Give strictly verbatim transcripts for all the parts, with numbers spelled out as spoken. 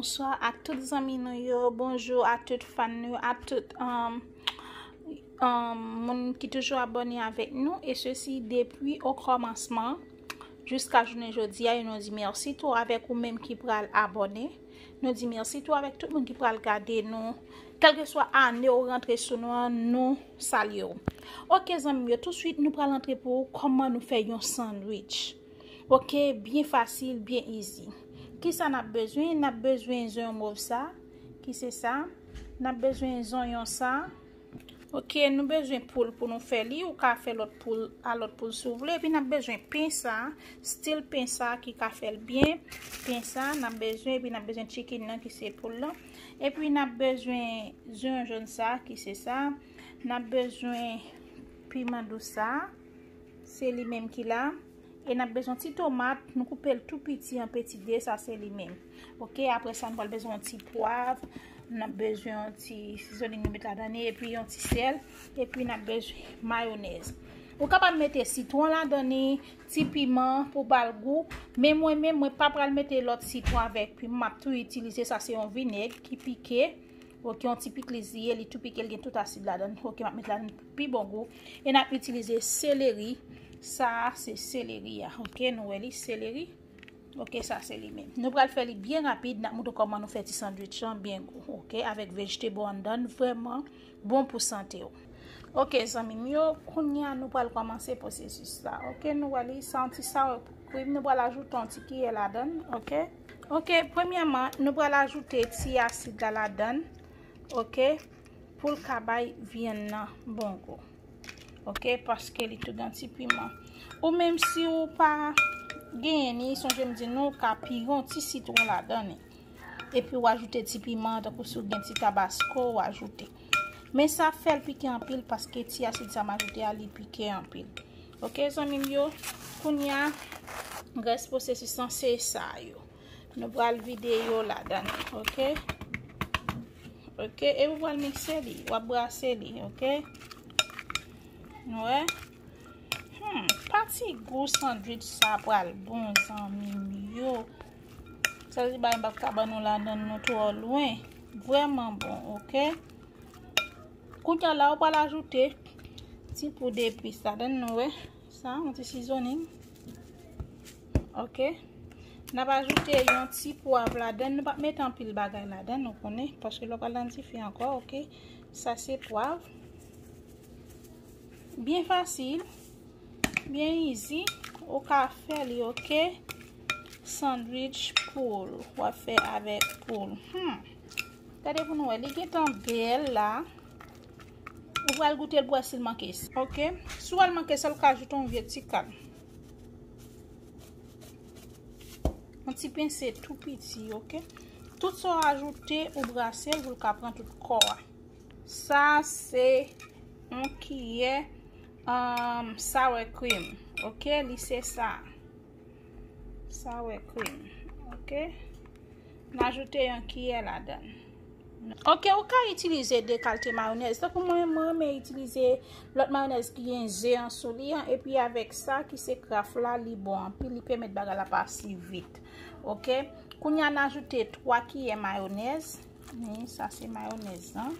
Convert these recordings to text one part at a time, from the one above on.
Bonswa a tout zanmi nou yo, bonjou a tout fan nou, a tout um, um, moun ki toujou abòne avèk nou, e sesi depi o kòmansman jiska jounen jodi a, e nou di mèsi tou avèk ou menm ki pral abòne. Nou di mèsi tou avèk tout moun ki pral gade nou. Kèlkeswa ane ou rantre sou nou an, nou salye w. Oke zanmi m yo, touswit nou pral antre pou kòman nou fè yon sandwich. Oke, byen fasil, byen easy. Kisa n ap bezwen? N ap bezwen zonyon mov sa, ki se sa. N ap bezwen zonyon sa. Oke, nou bezwen poul pou nou fè li. Ou ka fè lòt poul a lòt poul si w vle. Epi n ap bezwen pen sa, stil pen sa ki ka fè l byen. Pen sa, n ap bezwen, epi n ap bezwen chicken nan ki se poul lan. Epi n ap bezwen zonyon jòn sa, ki se sa. N ap bezwen piman dous sa. Se li menm ki la. E n ap bezwen ti tomat, nou koupe l tou piti an peti de, sa se li menm. Oke, apre sa, nou pral bezwen yon ti pwav, n ap bezwen yon ti sizoning nou met ladan li, epi yon ti sèl, epi n ap bezwen mayonèz. Ou kapab mete sitwon ladan li, ti piman pou ba l gou, men mwen menm, mwen pa pral mete lòt sitwon avèk piman, m ap tou itilize sa, se yon vinèg ki pike. Oke, yon ti pikliz li ye, li tou pike, li gen tout asid ladan l. Oke, m ap met ladan l pou pi bon gou. E n ap itilize seleri. Sa a se seleri a. Oke, nou wè li, seleri. Oke, sa se li menm. Nou pral fè li byen rapid, n ap montre w kòman nou fè ti sandwich lan byen gou. Oke, avèk vegetable anndan l, vrèman bon pou sante w. Oke, zanmi m yo, kounye a nou pral kòmanse pwosesis la. Oke, nou wè li, sa yon ti sour cream, nou pral ajoute yon ti kiyè ladan l, oke? Oke, premyèman, nou pral ajoute ti asid la ladan l, oke, pou l ka bay vyann nan bon gou. Oke, paske li tou gen ti piman. Ou menm si ou pa genyen ni, sonje m di nou ka pire yon ti sitwon ladan li. Epi w ajoute ti piman, tankou si w gen ti tabasko, w ajoute. Men sa fè l pike anpil paske ti asid sa m ajoute a, li pike anpil. Oke, zanmi m yo, kounye a, rès pwosesis lan se sa yo. Nou pral vide yo ladan, oke? Oke, e ou pral mikse li, w ap brase li, oke? Nou wè? Hmm, pati gou sandwich sa pral bon, zanmi m yo. Sa se bagay m p ap ka ban nou ladan l, nou twò lwen. Vrèman bon, oke? Kounye a la, ou pral ajoute ti poud epis ladan l, nou wè. Sa, yon ti sizoning. Oke. N ap ajoute yon ti pwav ladan l. Nou p ap mete anpil bagay ladan l, nou konnen. Paske lè w pral nan dife ankò, oke. Sa se pwav. Byen fasil. Byen easy. Ou ka fè li, oke. Sandwich poul. W ap fè avèk poul. Hmm. Gade pou nou wè. Li gentan bèl la. Ou pral goute l pou wè si l manke sèl. Oke. Si w wè l manke sèl, ou ka ajoute yon vye ti kal. Yon ti pense tou piti, oke. Tout sa w ajoute, ou brase l pou l ka pran tout kò a. Sa se yon kiyè um, sour cream. Oke, li se sa. Sour cream. Oke. N ajoute yon kiyè ladan l. Oke, ou ka itilize de kalte mayonèz. Tankou mwen, mwen renmen itilize lòt mayonèz ki gen ze an sou li an. Epi avèk sa ki se Kraft la, li bon anpil. Li pèmèt bagay la pase vit. Oke. Kounye a, n ajoute twa kiyè mayonèz. Wi, sa se mayonèz lan.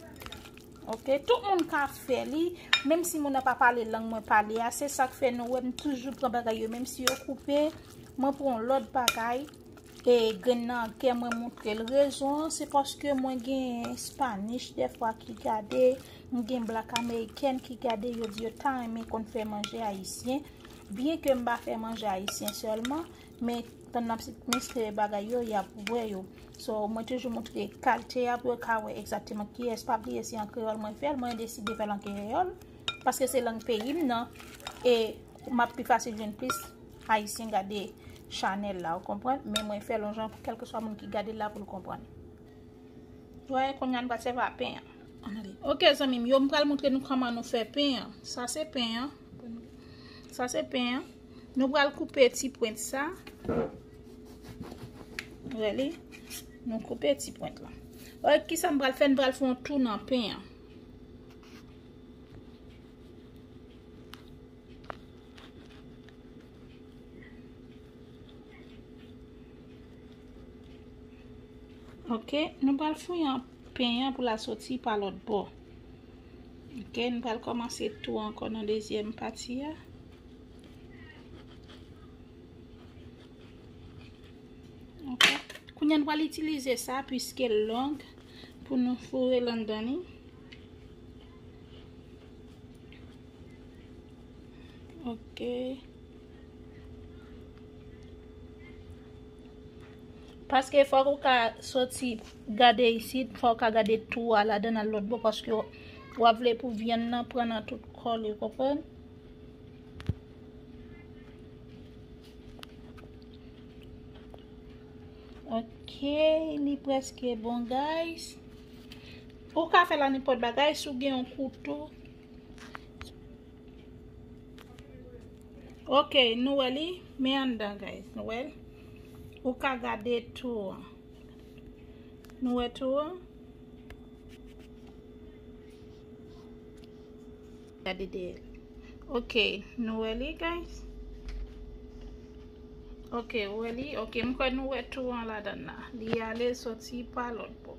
Oke, tout moun ka fè li, menm si moun nan pa pale lang mwen pale a, se sa k fè nou wè m toujou pran bagay yo, menm si yo koupe, mwen pran yon lòt bagay, e grenn nan an kè mwen montre l. Rezon an, se paske mwen gen Spanish dèfwa ki gade, m gen Black American ki gade, yo di yo ta renmen konn fè manje ayisyen, byen ke m pa fè manje ayisyen sèlman, men tan n ap mistre bagay yo, y ap wè yo. So, mwen toujou montre kalte a pou yo ka wè egzakteman kiyès. Pa bliye, se an kreyòl mwen fè l, mwen deside fè l an kreyòl, paske se lang peyi m nan, e m ap pi fasil jwenn plis ayisyen gade chanèl la, ou konprann? Men mwen fè l yon jan pou kèlkeswa moun ki gade l la pou l konprann. Wè, kounye a n pral sèvi a pen an. Ann ale. Oke, zanmi m yo, m pral montre nou kòman nou fè pen an. Sa se pen an. Sa se pen an. Nou pral koupe ti pwent sa. Wè li. Nou koupe ti pwent la. Oke, kisa m pral fè? M pral fè yon tou nan pen an. Ok, nou pral fouye pen an pou l al soti pa lòt bò. Ok, nou pral kòmanse tou ankò nan dezyèm pati a. Ok. Kounye a nou pral itilize sa, piske l long, pou nou foure l anndan li. Ok. Paske fòk ou ka soti gade isit, fòk ou ka gade tou a ladan nan lòt bò, paske w ap vle pou vyann nan pran nan tout kò li, ou konprann? Ok, li prèske bon, guys. Ou ka fè la nenpòt bagay, si w gen yon kouto. Ok, nou wè li, men anndan, guys, nou wè l. Ou ka gade tou an. Nou wè tou an. Gade dèyè l. Ok, nou wè li, guys. Ok, ou wè li. Ok, m kwè nou wè tou an ladan la. Li ale soti pa lòt bò.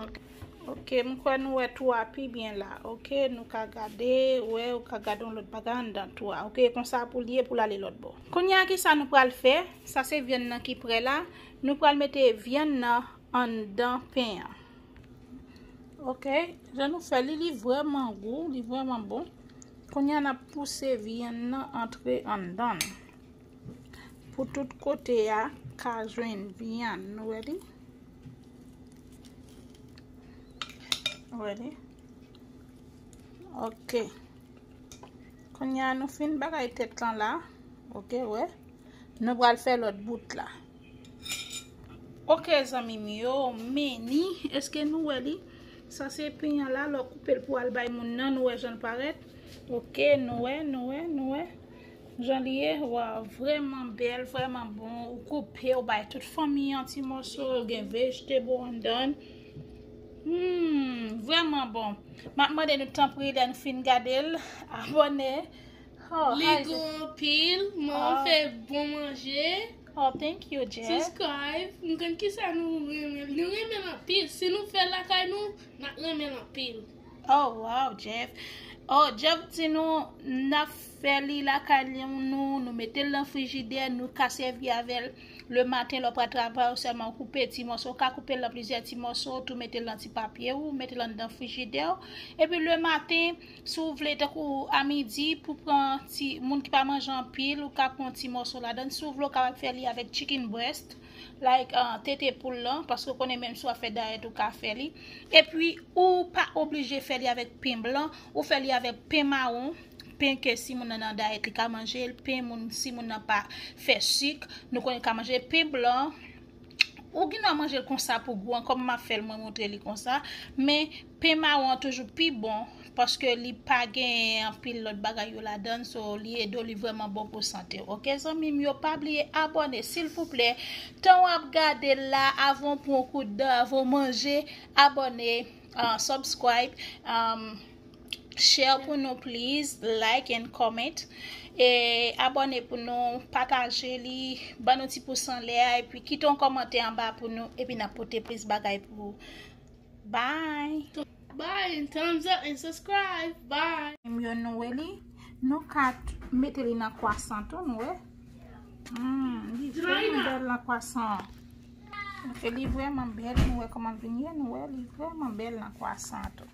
Ok. Ok, m kwè nou wè tou a pi byen la. Ok, nou ka gade, wè, ou ka gade yon lòt bagay anndan tou a. Ok, konsa pou l ye pou l ale lòt bò. Kounye a, ki sa nou pral fè? Sa se vyann nan ki prè la. Nou pral mete vyann nan anndan pen an. Ok, jan nou fè li, li vrèman gou, li vrèman bon. Kounye a, n ap pouse vyann nan antre anndan l. Pou tout kote a ka jwenn vyann, nou wè li? Ou wè li? Ok. Kounye a, nou fin bagay tèt lan la. Ok, wè. Nou pral fè lòt bout la. Ok, zanmi m yo, men ni, èske nou wè li? Sa se pen an la, lè w koupe l pou al bay moun nan, nou wè jan l parèt. Ok, nou wè, nou wè, nou wè. Jan li ye, waw, vrèman bèl, vrèman bon. Ou koupe, ou bay tout fanmi an ti mòso, ou gen vegetable anndan. Hmm, vrèman bon. M ap mande nou tanpri, lè nou fin gade l, abòne. Oh, li gou anpil, manman fè bon manje. Oh, thank you, Jeff. Subscribe. M konn kisa nou renmen. Nou renmen l anpil. Si nou fè l lakay nou, n ap renmen l anpil. Oh, wow, Jeff. Oh, Jeff di nou, n ap fè li lakay li nou, nou mete l nan frijidè, nou ka sèvi avè l le maten lè w pral travay ou sèlman ou koupe ti mòso, ou ka koupe l an plizyè ti mòso, ou tou mete l nan ti papye ou, mete l anndan frijidè w. Epi le maten, si w vle, tankou a midi, pou pran ti, moun ki pa manje anpil, ou ka pran ti mòso ladan. Si w vle, ou kapab fè li avèk chicken breast, like, uh, tete poul lan, paske w konnen menm si w ap fè dayèt, ou ka fè li. Epi, ou pa oblije fè li avèk pen blan, ou fè li avèk pen mawon, pen ke si moun nan nan dayèt, li ka manje l, pen moun, si moun nan pa fè sik, nou konnen li ka manje pen blan. Ou gen dwa manje l konsa pou gou an, kòm m ap fè l, mwen montre li konsa. Men, pen mawon an toujou pi bon, paske li pa gen anpil lòt bagay yo ladan l, so li ede w, li vrèman bon pou sante w. Ok, zanmi m yo, pa bliye abòne, silvouplè. Tan w ap gade l la, avan w pran yon kout dan, avan w manje, abòne, ah, subscribe, um, share pou nou, please, like and comment. E abòne pou nou, pataje li, ban nou ti pous anlè a, epi kite yon kòmantè anba pou nou, epi n ap pote plis bagay pou ou. Bye! Bye and thumbs up and subscribe. Bye! Yo, nou wè li, nou ka t-, mete li nan kwasan tou, nou wè. Hmm, li vrèman bèl nan kwasan. Ok, li vrèman bèl, nou wè kòman l vin ye, nou wè, li vrèman bèl nan kwasan tou.